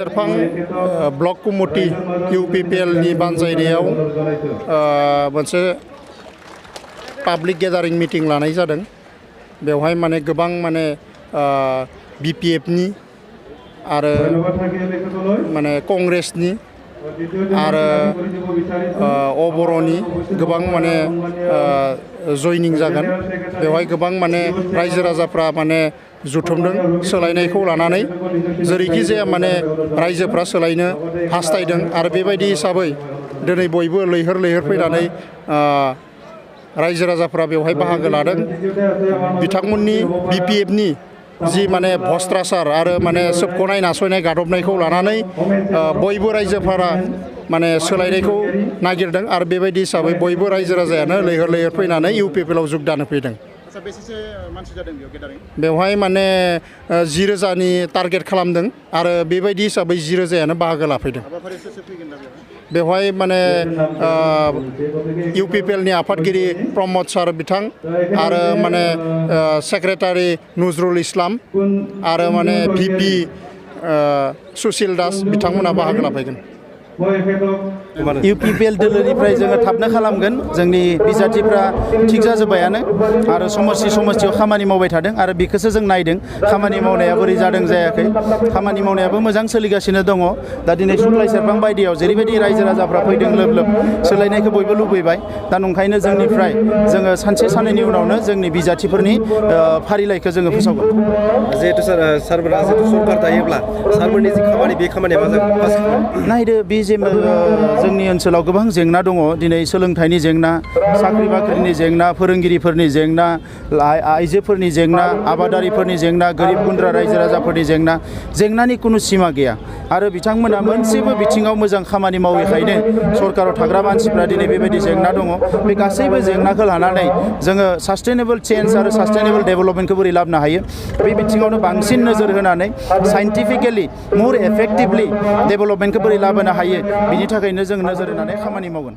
सेरफां block committee इउपिपिएलनि बानजायनायाव मोनसे public गेदारिं meeting लानाय जादों। बेवहाय माने गोबां माने बिपिएफनि आरो माने कंग्रेसनि आरो अबर'नि गोबां माने जयनिं जागोन। बेवहाय गोबां माने रायजो राजाफ्रा माने जुथुमदों सोलायनायखौ लानानै जेरैखि जाया माने रायजोफ्रा सोलायनो हास्थायदों आरो बेबायदि हिसाबै दिनै बयबो लैहोर लैहोर फैनानै रायजो राजाफ्रा बेवहाय बाहागो लादों। बिथांमोननि बिपिएफनि जि माने भ्रष्टाचार आरो माने सोबख'नाय नासयनाय गादबनायखौ लानानै बयबो रायजोफोरा माने सोलायनायखौ नागिरदों आरो बेबायदि हिसाबै बयबो रायजो राजायानो लैहोर लैहोर फैनानै इउपिपिएलआव जोगदान होफैदों। बेवहाय माने 10,000नि टारगेट खालामदों आरो बेबायदि हिसाबै 10,000यानो बाहागो लाफैदों। बेवहाय माने इउपिपिएलनि आफादगिरि प्रमद सार बिथां आरो माने सेक्रेटारि नजरुल इस्लाम आरो माने भिपि सुशील दास बिथांमोना बाहागो लाफैगोन। इउपिपिएल दोलोनिफ्राय जोङो थाबनो खालामगोन। जोंनि बिजाथिफ्रा थिग जाजोब्बायानो आरो समस्थियाव खामानि मावबाय थादों आरो बेखौसो जों नायदों खामानि मावनाया बोरै जादों जायाखै। खामानि मावनायाबो मोजां सोलिगासिनो दङ। दा दिनै सुक्लाय सेरफां बायदियाव जेरैबायदि रायजो राजाफ्रा फैदों लोब लोब सोलायनायखौ बयबो लुबैबाय। दा नंखायनो जोंनिफ्राय जोङो सानसे साननैनि उनावनो जोंनि बिजाथिफोरनि फारिलाइखौ जोङो फोसावगोन। जिहेतु सारफोरा जिहेतु सरकार थायोब्ला सारफोरनि जि खामानि बे खामानिया मा जागोन? नायदो बे जे जोंनि ओनसोलाव गोबां जेंना दङ। दिनै सोलोंथाइनि जेंना, साख्रि बाख्रिनि जेंना, फोरोंगिरिफोरनि जेंना, आइजोफोरनि जेंना, आबादारिफोरनि जेंना, गोरिब गुन्द्रा रायजो राजाफोरनि जेंनानि खुनु सिमा गैया आरो बिथांमोना मोनसेबो बिथिङाव मोजां खामानि मावैखायनो सरकाराव थाग्रा मानसिफ्रा दिनै बेबायदि जेंना दङ। बे गासैबो जेंनाखौ लानानै जोङो सास्टेनेबल चेन्ज आरो सास्टेनेबल डेभेलपमेन्टखौ बोरै लाबोनो हायो बे बिथिङावनो बांसिन नोजोर होनानै साइन्टिफिकेलि मोर एफेक्टिभलि डेभेलपमेन्टखौ बोरै लाबोनो हायो बिनि थाखायनो जों नोजोर होनानै खामानि मावगोन।